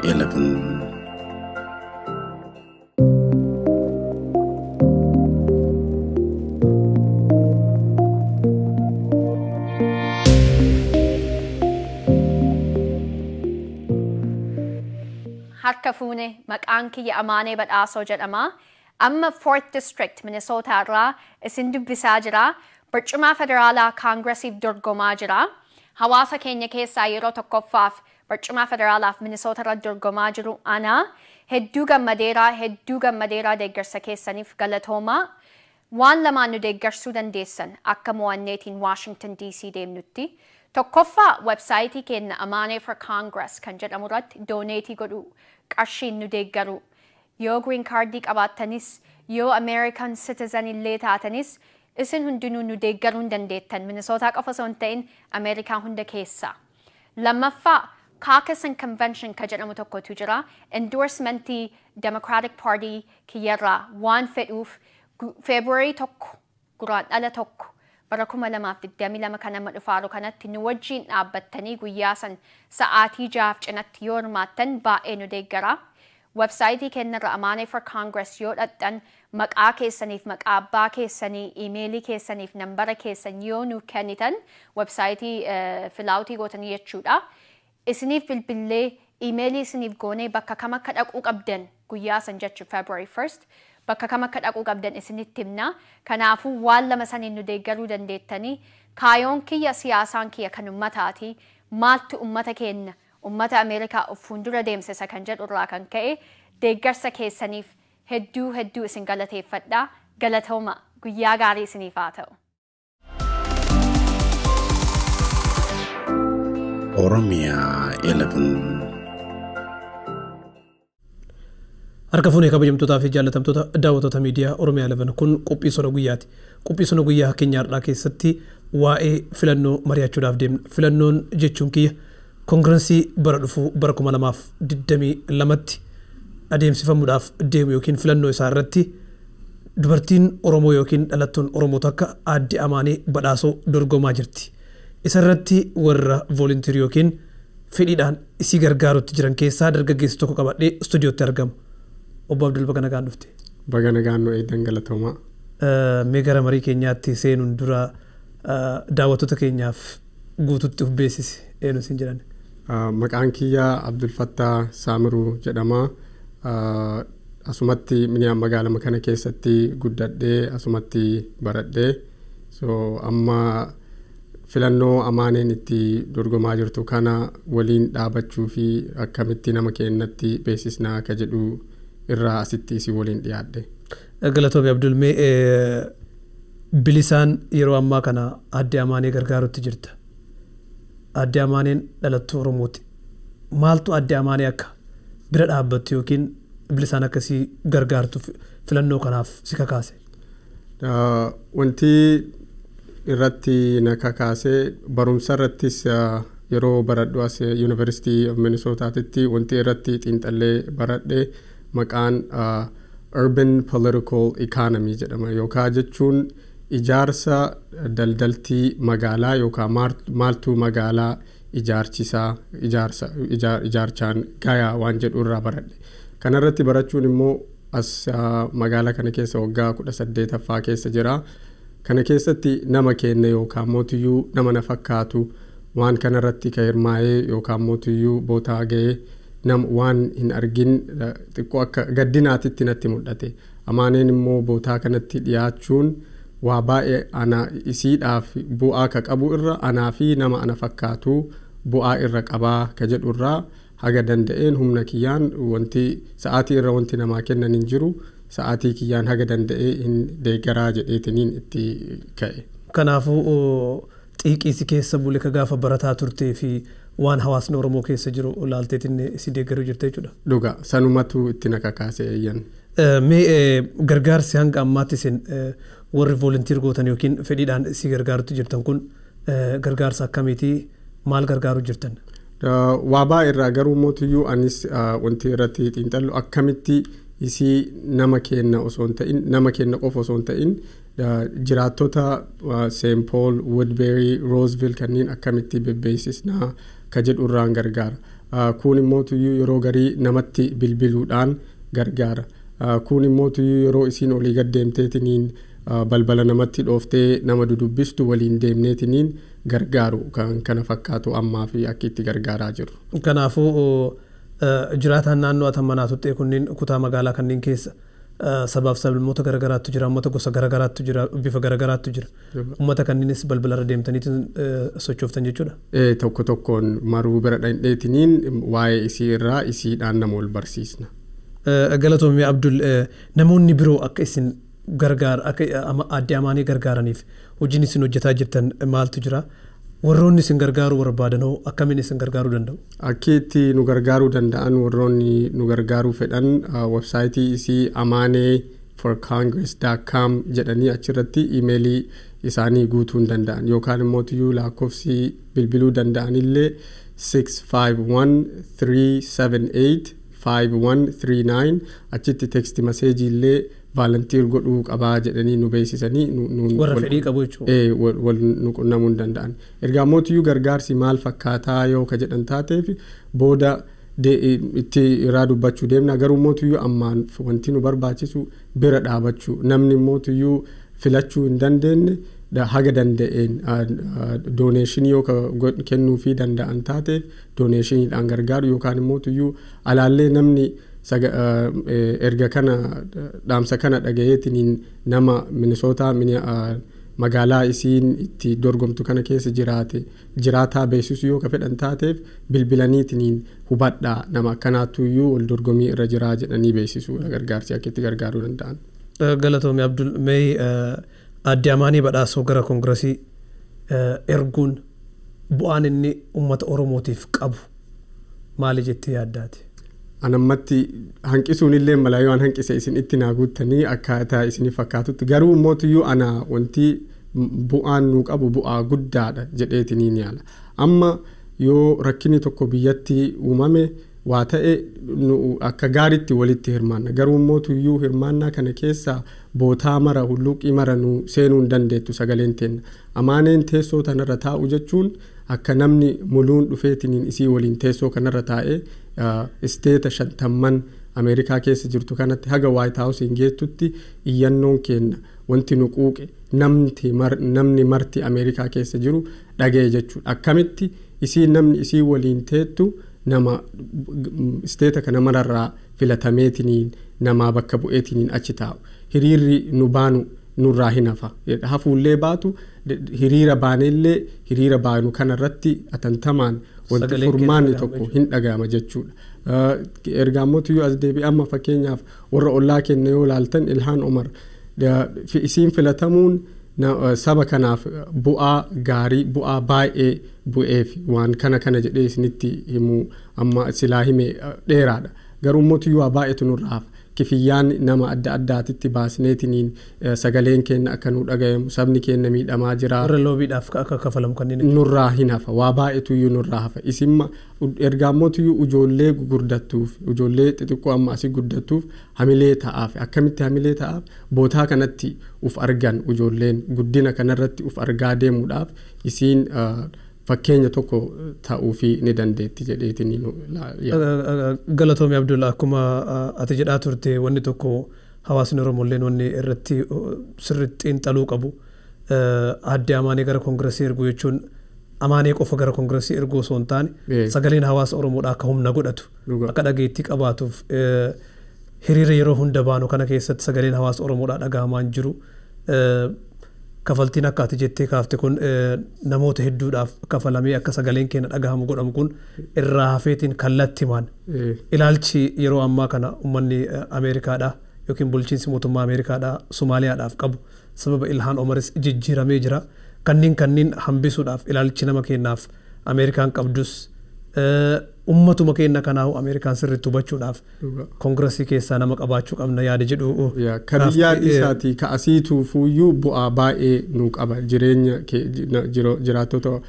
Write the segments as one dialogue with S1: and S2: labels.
S1: 11.
S2: Harka fuune, maqaan kiyya Amaanee Badhaasoo jedhama. Amma 4th District Minnesota irraa isin dubbisaa jira. Barcuma federaalaa Kaangiresiif dorgomaa jira. Hawaasa keenya keessaa yeroo tokkoffaaf barcuma federaalaaf Minnesota irra dorgomaa jiru ana. Hedduu gammadeeraa, hedduu gammadeeraa, deeggarsa keessaniif galatoomaa. Waan lamaan nu deeggarsuu dandeessan akka mo'anneetiin Washington DC deemnutti. Tokkoffaa, websaayitii keenya Amaanee for Congress kan jedhamu irratti donate godhu, qarshiin nu deeggaru. Yoo green cardii qabaattanis, yoo American citizen illee taatanis, isin hundinuu nu deeggaruu hin dandeettan. Minnesota qofa osoo hin ta'in Ameerikaa hunda keessa. Lammaffaa, Caucus and Convention ka jedhamu tokkotu jira. Endorsementii Democratic Party kiyyarraa waan fedhuuf February 1, Guraandhala 1, bara 2022 kan amma dhufaaru kanatti nu wajjiin dhaabbattanii guyyaa san sa'aatii 6f cinatti yoo hirmaattan baay'ee nu deeggara. Websaayitii keenyarra Amaanee for Congress yoo dhaqxan, maqaa keessaniif, maqaa abbaa keessanii, iimeelii keessaniif, nambara keessan yoo nu kennitan, websaayitii fill out gootanii jechuudha. Isiniif bilbillee, iimeelii isiniif goonee, bakka kam akka dhaquu qabdan guyyaa san jechuun February 1st bakka kam akka dhaquu qabdan isinitti himna. Kanaafuu waan lama saniin nu deeggaruu dandeettanii. Kaayoon kiyya, siyaasaan kiyya kan ummataati. Maaltu ummata keenya, ummata Ameerikaa of fuuldura deemsisa kan jedhu irraa kan ka'e deeggarsa keessaniif hedduu hedduu isin galateeffadha. Galatooma, guyyaa gaarii isiniif haa ta'u.
S1: Oromia 11.
S3: Harka fuunee, kabajamtootaa fi jaallatamtoota daawwattoota miidiyaa Oromiyaa 11, kun qophii sona guyyaati. Qophii sona guyyaa keenya har'aa keessatti waa'ee filannoo mari'achuudhaaf deemna. Filannoon jechuun kiyya koongirensii bara dhufuu bara 2022tti adeemsifamuudhaaf deemu yookiin filannoo isaa irratti dubartiin Oromoo yookiin dhalattuun Oromoo takka Aadde Amaanee Badhaasoo dorgomaa jirti. Isa irratti warra volunteer yookiin fedhiidhaan isii gargaarutti jiran keessaa dargaggeessa tokko qabadhee istuudiyootti argama. Obbo Abdul, baga nagaan dhufte.
S4: Baga nagaan nu eegdan, galatoomaa.
S3: Mee gara marii keenyaatti seenuun dura daawwattoota keenyaaf guututti of beeksisi, eenyu siin jedhan?
S4: Maqaan kiyya Abdul Fattaa Saamiruu jedhama. Asumatti Miniyaan magaalama kana keessatti guddadhee, asumatti baradhee, so amma filannoo Amaaneen itti dorgomaa jirtu kana waliin dhaabachuu fi akkamitti nama keenyatti beeksisnaa akka jedhu irraa asitti isin waliin dhiyaadhe.
S3: Galatoomi Abdul. Mee bilisaan yeroo ammaa kana Aadde Amaanee gargaarutti jirta. Aadde Amaaneen dhalattuu Oromooti. Maaltu Aadde Amaanee akka bira dhaabbattu yookiin bilisaan akkasii gargaartu filannoo kanaaf si kakaase?
S4: Wanti irratti na kakaase, barumsa irrattis yeroo baradhu as University of Minnesotaatitti wanti irratti xiinxallee baradhe maqaan urban political economy jedhama, yookaan jechuun ijaarsa daldaltii magaalaa yookaan maaltu magaalaa ijaarchisaa, ijaarsa ijaarchaan gayaa waan jedhu irraa baradhe. Kanarratti barachuun immoo as magaalaa kana keessa waggaa 18ffaa keessa jira. Kana keessatti nama keenya yookaan mootiyyuu nama na fakkaatu waan kanarratti ka hirmaa'ee yookaan mootiyyuu bootaa ga'ee nam waan hin argin xiqqoo akka gaddinaatitti natti mul'ate. Amaaneen immoo bootaa kanatti dhiyaachuun waa baay'ee ana isiidhaaf bu'aa ka qabu irra anaa fi nama ana fakkaatu bu'aa irra qabaa ka jedhu irraa haga danda'een humna kiyyaan, wanti sa'aatii irra wanti namaa kennan hin jiru, sa'aatii kiyyaan haga danda'ee hin deeggaraa jedheetiniin itti ka'e.
S3: Kanaafuu xiiqii si keessa bule ka gaafa barataa turtee fi waan hawaasni Oromoo keessa jiru ilaalteetiin si deeggaruu jirte jechuudha.
S4: Dhuga, sanumatu itti na kakaase, eeyyan.
S3: Mee gargaarsi hanga ammaatti isin warri volunteer gootan yookiin fedhiidhaan si gargaarutti jirtan kun gargaarsa akkamiiti? Maal gargaaruu jirtan?
S4: Waa baay'ee irraa, garuu mootiyyuu anis wanti irratti xiinxallu akkamitti isii nama kenna osoo hin ta'in, nama kenna qofa osoo hin ta'in, jiraattota St. Paul, Woodbury, Roseville kanneen akkamitti bebbeeksisnaa ka jedhu irraan gargaara. Kun immoo yeroo garii namatti bilbiluudhaan gargaara. Kun immoo yeroo isiin olii gad deemteetiniin balbala namatti dhooftee nama dudubbistu waliin deemneetiniin gargaaru kan kana fakkaatu ammaa fi akka itti gargaaraa jiru.
S3: Kanaafuu jiraataan naannoo atan manaa tuttee kunniin kutaa magaalaa kanneen keessa sabaaf sablammoota garagaraatu jira, uummata gosa garagaraatu jira, bifa garagaraatu jira. Uummata kanneenis balbalarra deemtaniitiin sochooftan jechuudha.
S4: Tokko tokkoon maruu bira dhandheetiniin waa'ee isii irraa isiidhaan nama wal barsiisna.
S3: Galatoomii Abdul, namoonni biroo akka isin gargaar akka Aadde Amaanee gargaaraniif hojiin isin hojjetaa jirtan maaltu jira? Warroonni isin gargaaruu barbaadan hoo akkamiin isin gargaaruu danda'u?
S4: Akki itti nu gargaaruu danda'an, warroonni nu gargaaruu fedhan, websaayitii isii amaaneeforcongress.com jedhanii achirratti iimeelii isaanii guutuu hin danda'an, yookaan immoo tuyyuu lakkoofsi bilbiluu danda'anillee 651 378 5139. Achitti text message illee volunteer godhuu qabaa jedhanii nu beeksisanii
S3: warra fedhii qabu jechuudha.
S4: Wal nu qunnamuu hin danda'an. Ergaa mootiyyuu gargaarsi maal fakkaataa yoo ka jedhan taateef booda itti irraa dubbachuu deemna. Garuu mootiyyuu ammaan wanti nu barbaachisu bira dhaabachuu, namni mootiyyuu filachuu hin dandeenye haga danda'een donation yoo kennuufii danda'an taateef donationiidhaan gargaaru, yookaan immoo tuyyuu alaallee namni erga kana dhaamsa kana dhagayeetiniin nama Minisootaa magaalaa isiin itti dorgomtu kana keessa jiraate jiraataa beeksisu yoo ka fedhan taateef bilbilaniitiniin hubadhaa, nama akkanaatuyyuu wal dorgomii irra jiraa jedhanii beeksisuudha gargaarsi akka itti gargaaruu danda'an.
S3: Galatoomii Abdul, mee Aadde Amaanii Badhaasoo gara koongiresii erguun bu'aan inni uummata Oromootiif qabu maali jettee yaaddaati?
S4: Anammatti hanqisuun illee mala, yoo an hanqise isin itti naa guuttanii akkaataa isinii fakkaatutti. Garuu mootiyyuu ana wanti bu'aan nuu qabu bu'aa guddaadha jedheetiniin yaala. Amma yoo rakkinni tokko biyyatti uumame waa ta'e akka gaariitti walitti hirmaanna. Garuu mootiyyuu hirmaannaa kana keessa bootaa mara, hulluuqii mara nu seenuu hin dandeettu sagaleen teenna. Amaaneen teessoo tanarra taa'u jechuun akka namni muluun dhufeetiniin isii waliin teessoo kanarra taa'ee isteeta 50n Ameerikaa keessa jirtu kanatti haga White House hin geettutti iyyannoon kenna wanti nu quuqe namni marti Ameerikaa keessa jiru dhaga'e jechuudha. Akkamitti isii namni isii waliin teettu nama isteeta kana mararraa filatameetiniin namaa bakka bu'eetiniin achi taa'u. Hiriirri nu baanu nurraa hin hafa. Hafuullee baatu hiriira baaneellee hiriira baanu kanarratti atantamaan wanti furmaanni tokko hin dhaga'ama jechuudha. Ergaa mootiyyuu as deebi'e amma fakkeenyaaf warra ollaa keenya yoo ilaaltan, Ilhaan Omar isiin filatamuun saba kanaaf bu'aa gaarii, bu'aa baay'ee bu'eef waan kana kana jedhee isinitti himuu amma silaa hime dheeraadha. Garuu mootiyyuu waa baay'eetu nurraa hafa. Kifiyyaan nama adda addaatitti baasneetiniin sagaleen keenya akka nu dhagayamu, sabni keenya miidhamaa jira.
S3: Warra lobbydhaaf akka kafalamu kanneen.
S4: Nurraa hin hafa, waa baay'eetu iyyuu nurraa hafa. Isimma ergaa mootiyyuu ijoollee gurguddattuuf, ijoollee xixiqqoo amma asii guddattuuf hamilee ta'aaf. Akkamitti hamilee ta'aaf? Bootaa kanatti uf argan, ijoolleen guddina kanarratti uf argaa deemuudhaaf isiin fakkeenya tokko ta'uufii ni dandeetti jedheetiin.
S3: Galatoomii Abdulla, akkuma ati jedhaa turte, wanni tokko hawaasni Oromolleen wanni irratti sirriitti xiinxaluu qabu, Aadde Amaanee gara koongiresii erguu jechuun Amaanee qofa gara koongiresii erguu osoo hin taane sagaleen hawaasa Oromoodhaa akka humna godhatu, akka dhageettii qabaatuuf, hiriira yeroo hunda baanu kana keessatti sagaleen hawaasa Oromoodhaa dhagahamaa hin jiru. Kafaltiin akka ati jettee kaafte kun namoota hedduudhaaf kafalamee akka sagaleen keenya dhagahamu godhamu kun irraa hafeetiin kallattimaan ilaalchi yeroo ammaa kana uummanni Ameerikaadhaa yookiin bulchiinsi mootummaa Ameerikaadhaa Somaaliyaadhaaf qabu sababa Ilhaan Omaris jijjiiramee jira. Kanneen hambisuudhaaf ilaalchi nama keenyaaf Ameerikaan qabdus, ummatuma keenya kanaahu Ameerikaan sirriitti hubachuudhaaf koongiresii keessaa nama qabaachuu qabna yaada jedhu.
S4: Ka biyyaa dhiisaatii ka asiituufuyyuu bu'aa baay'ee nu qaba. Jireenya jiraattota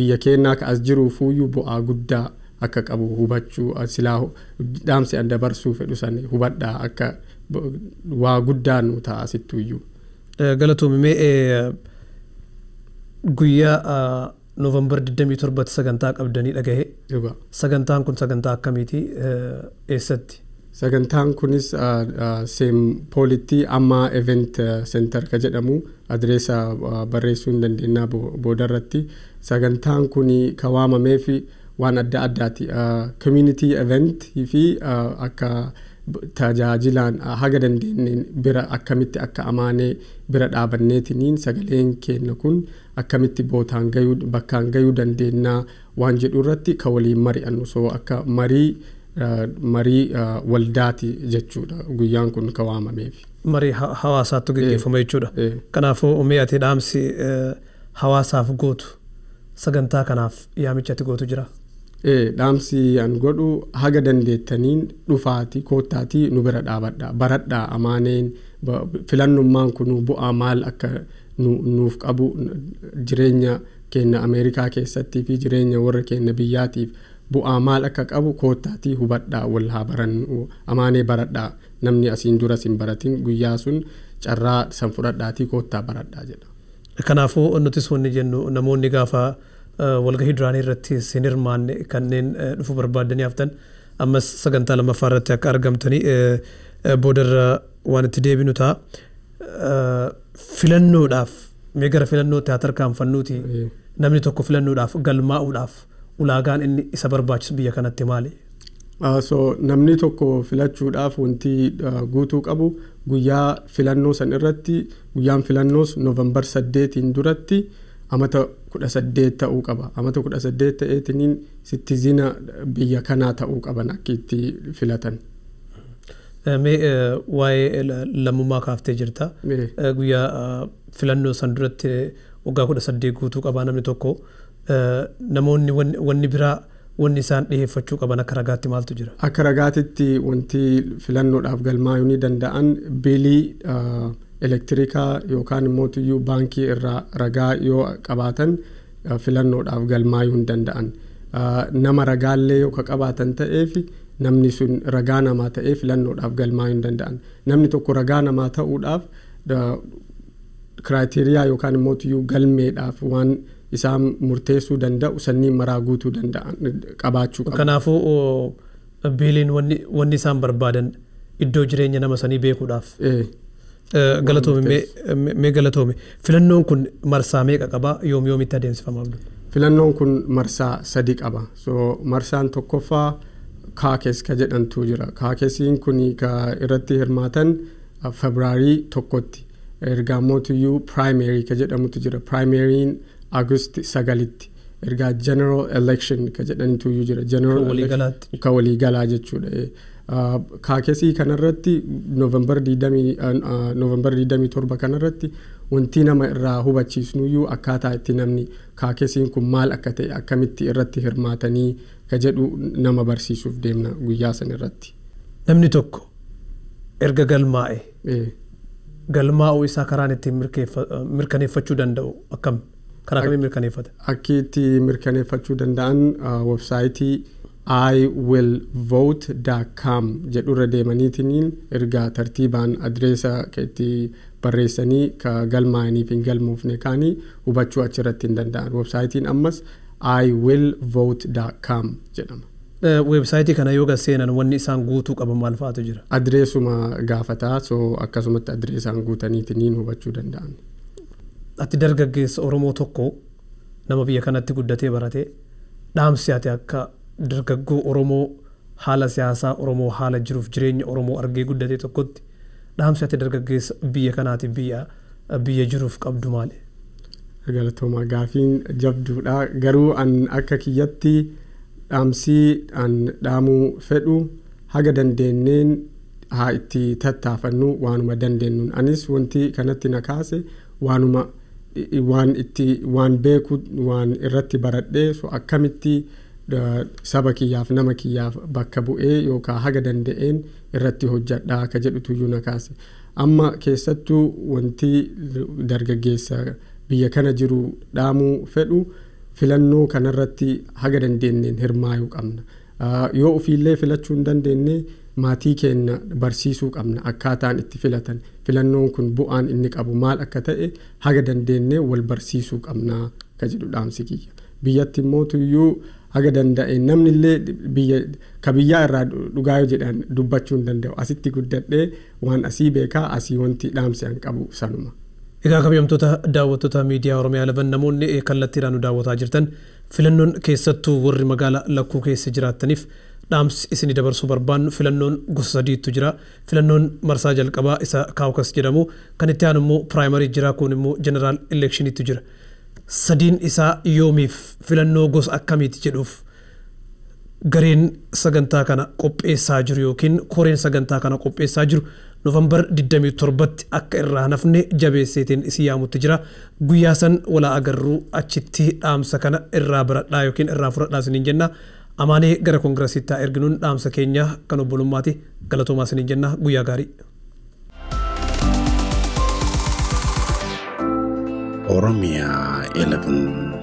S4: biyya keenyaa ka as jiruufuyyuu bu'aa guddaa akka qabu hubachuu silaa dhaamsi an dabarsuu fedhu san hubadhaa, akka waa guddaa nu ta'a asittuyyuu.
S3: Galatoomii, mee guyyaa Noovembar 27 sagantaa qabdanii dhagahe. Sagantaan kun sagantaa akkamiiti, eessatti?
S4: Sagantaan kunis Saint Paulitti amma Event Center ka jedhamu, adreesa barreessuu hin dandeenyaa boodarratti. Sagantaan kun ka waamameef waan adda addaati. Community event fi akka tajaajilaan haga dandeenyeen bira akkamitti akka Amaanee bira dhaabanneetiniin sagaleen keenya kun akkamitti bootaan gayuu, bakkaan gayuu dandeenyaa waan jedhu irratti ka waliin mari'annu, so akka marii waldaati jechuudha guyyaan kun ka waamameef.
S3: Marii hawaasaatu gaggeeffama jechuudha. Kanaafuu mee ati dhaamsi hawaasaaf gootu, sagantaa kanaaf yaamicha ati gootu jira?
S4: Dhaamsi an godhu, haga dandeettaniin dhufaati, koottaatii nu bira dhaabadha, baradhaa. Amaaneen filannummaan kun bu'aa maal akka nuuf qabu, jireenya keenya Ameerikaa keessattii fi jireenya warra keenya biyyaatiif bu'aa maal akka qabu koottaatii hubadhaa, wal haa barannu. Amaanee baradhaa. Namni asiin duras hin baratin guyyaa sun carraa san fudhadhaatii koottaa baradhaa jedha.
S3: Kanaafuu nutis wanni jennu, namoonni gaafa walgahii duraanii irratti hin hirmaanne, kanneen dhufuu barbaadanii haftan, ammas sagantaa lammaffaa irratti akka argamtanii boodarra waan itti deebinu ta'a. Filannoodhaaf, mee gara filannootti haa tarkaanfannuuti, namni tokko filannoodhaaf galmaa'uudhaaf ulaagaan inni isa barbaachisu biyya kanatti maali?
S4: So namni tokko filachuudhaaf wanti guutuu qabu, guyyaa filannoo san irratti, guyyaan filannoos Noovembar 8 duratti amata 18 ta'uu qaba. Amata 18 ta'eetiniin citizen biyya kanaa ta'uu qaban akka itti filatan.
S3: Mee waa'ee lammummaa kaaftee jirta. Guyyaa filannoo san duratti waggaa 18 guutuu qabaa namni tokko. Namoonni wanni biraa wanni isaan dhiyeeffachuu qaban akka ragaatti maaltu jira?
S4: Akka ragaatitti wanti filannoodhaaf galmaa'uu ni danda'an, biilii elektirikaa yookaan immoo tuyyuu baankii irraa ragaa yoo qabaatan filannoodhaaf galmaa'uu hin danda'an. Nama ragaallee yoo ka qabaatan ta'eef, namni sun ragaa namaa ta'ee filannoodhaaf galmaa'uu hin danda'an. Namni tokko ragaa namaa ta'uudhaaf criteria yookaan immoo tuyyuu galmeedhaaf waan isaan murteessuu danda'u sanniin maraa guutuu danda'an qabaachuu qabu.
S3: Kanaafuu biiliin wanni isaan barbaadan iddoo jireenya nama sanii beekuudhaaf. Galatoomi, mee galatoomi. Filannoon kun marsaa meeqa qaba? Yoom yoomitti adeemsifama, Abdul?
S4: Filannoon kun marsaa sadi qaba. So marsaan tokkoffaa caucus ka jedhamtu jira. Caucusiin kun ka irratti hirmaatan Febraarii 1tti. Ergaa mootiyyuu primary ka jedhamutu jira. Primaryin August 9tti. Ergaa general election ka jedhanitu jira. General
S3: waliigalaatti.
S4: Ka waliigalaa jechuudha. Caucusii kanarratti Noovembar 27 kanarratti wanti nama irraa hubachiisnuyyuu akkaataa itti namni caucusiin kun maal akka ta'e, akkamitti irratti hirmaatanii ka jedhu nama barsiisuuf deemna guyyaa san irratti.
S3: Namni tokko erga galmaa'e, galmaa'uu isaa karaan ittiin mirkaneeffachuu danda'u akkam? Karaa kamiin mirkaneeffata?
S4: Akki itti mirkaneeffachuu danda'an websaayitii iwillvote.com jedhurra deemaniitiniin ergaa tartiibaan adreesa ka itti barreessanii ka galmaa'aniif hin galmoofne kaanii hubachuu achirratti hin danda'an. Websaayitiin ammas iwillvote.com jedhama.
S3: Weebsaayitii kana yoo seenan wanni isaan guutuu qaban maal fa'aatu jira?
S4: Adreesuma gaafataa, so akkasumatti adreesaan guutaniitiniin hubachuu danda'an.
S3: Ati dargaggeessa Oromoo tokko, nama biyya kanatti guddatee baratee, dhaamsi ati akka dargaggoo Oromoo haala siyaasaa Oromoo, haala jiruuf jireenya Oromoo argee guddatee tokkotti, dhaamsi ati dargaggeessa biyya kanaatiif, biyya jiruuf qabdu maali?
S4: Galatoomaa, gaafiin jabduudha. Garuu an akka kiyyatti dhaamsii an dhaamuu fedhu, haga dandeenyeen haa itti tattaafannu waanuma dandeenyuun. Anis wanti kanatti na kaase waanuma waan itti waan beeku, waan irratti baradhee, so akkamitti saba kiyyaaf, nama kiyyaaf bakka bu'ee yookaan haga danda'een irratti hojjedhaa ka jedhutuyyuu na kaase. Amma keessattuu wanti dargaggeessa biyya kana jiru dhaamuu fedhu, filannoo kanarratti haga dandeenyeen hirmaayuu qabna. Yoo ofiillee filachuu hin dandeenye, maatii keenya barsiisuu qabna akkaataan itti filatan, filannoon kun bu'aan inni qabu maal akka ta'e haga dandeenye wal barsiisuu qabna ka jedhu dhaamsi kiyya. Biyyatti immoo tuyyuu haga danda'e namni illee biyya ka biyyaa irraa dhugaa yoo jedhan dubbachuu hin danda'u. Asitti guddadhee waan asii beekaa, asii wanti dhaamsi an qabu sanuma.
S3: Egaa kabajamtoota daawwattoota miidiyaa Oromiyaa 11, namoonni kallattiidhaan nu daawwataa jirtan, filannoon keessattuu warri magaalaa lakkuu keessa jiraattaniif dhaamsi isinii dabarsuu barbaannu, filannoon gosa sadiitu jira. Filannoon marsaa jalqabaa isa caucus jedhamu, kan itti aanu immoo primary jira, kun immoo general electioniitu jira. Sadiin isaa yoomiif, filannoo gosa akkamiiti jedhuuf, gareen sagantaa kana qopheessaa jiru yookiin koreen sagantaa kana qopheessaa jiru November 27tti akka irraa nafne jabeesseetiin isin yaamutti jira. Guyyaa san walaa agarruu, achitti dhaamsa kana irraa baradhaa yookiin irraa fudhadhaa isiniin jenna. Amaanee gara koongirasiitti haa erginuun dhaamsa keenya kan obbolummaati. Galatoomaa isiniin jenna, guyyaa gaarii.
S1: Oromia 11.